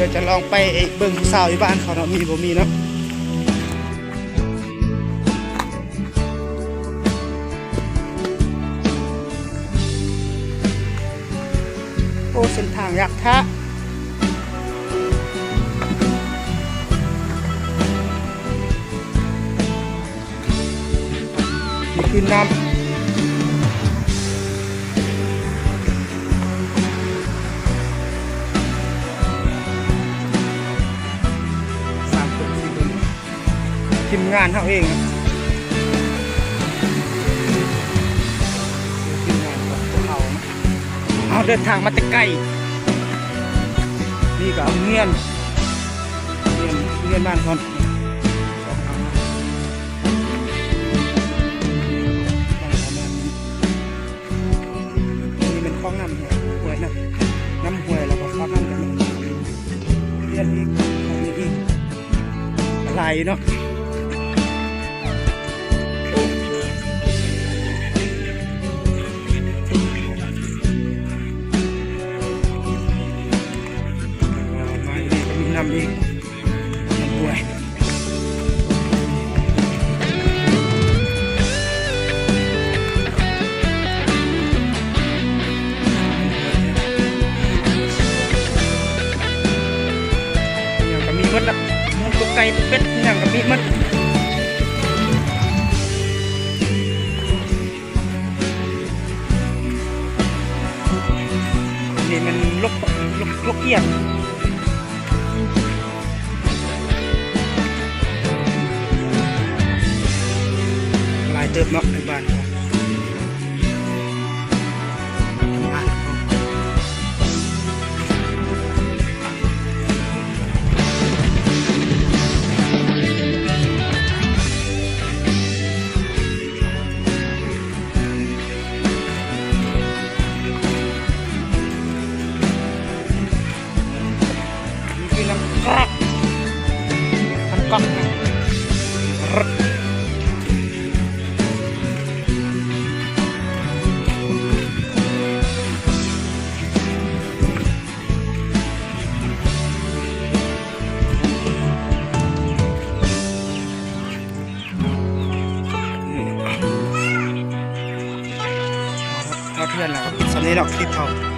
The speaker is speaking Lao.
ດຽວຈະລອງໄປເບິ່ງຜູ້ສາວຢູ່ບ້ານເຂົາເນາະ ມີບໍ່ມີເນາະ. ໂອ້ ເສັ້ນທາງຢາກທະ ນີ້ຄືນ້ຳ ສາມຄົນ ສີ່ຄົນ ທີມງານເຮົາເອງ ທີມງານຂອງພວກເຮົາ ເຮົາເດີນທາງມາແຕ່ໄກ ນີ້ກໍໂຮງຮຽນ ໂຮງຮຽນ ໂຮງຮຽນບ້ານກ່ອນ. ນີ້ແມ່ນຄອງນ້ຳຫ້ວຍນະ ນ້ຳຫ້ວຍ ແລ້ວກໍຄອງນ້ຳ ເຮືອນອີກ ອີກ ຫຼາຍເນາະ. ມາອີກ ມີນ້ຳອີກ ໂອ້ຍ ຫຍັງກໍມີໝົດລະ ໝູ ກົກໄກ່ ເປັດ ຫຍັງກໍມີໝົດ. ນີ້ມັນລົກ ລົກ ລົກອຽງ ຫຼາຍເຕີບເນາະໃນບ້ານ. ນີ້ຄືນ້ຳກອກ ນ້ຳກອກນະ ຮອດເຮືອນແລ້ວກໍປິດສ່ຳນີ້ເນາະ ຄລິບເຮົາ.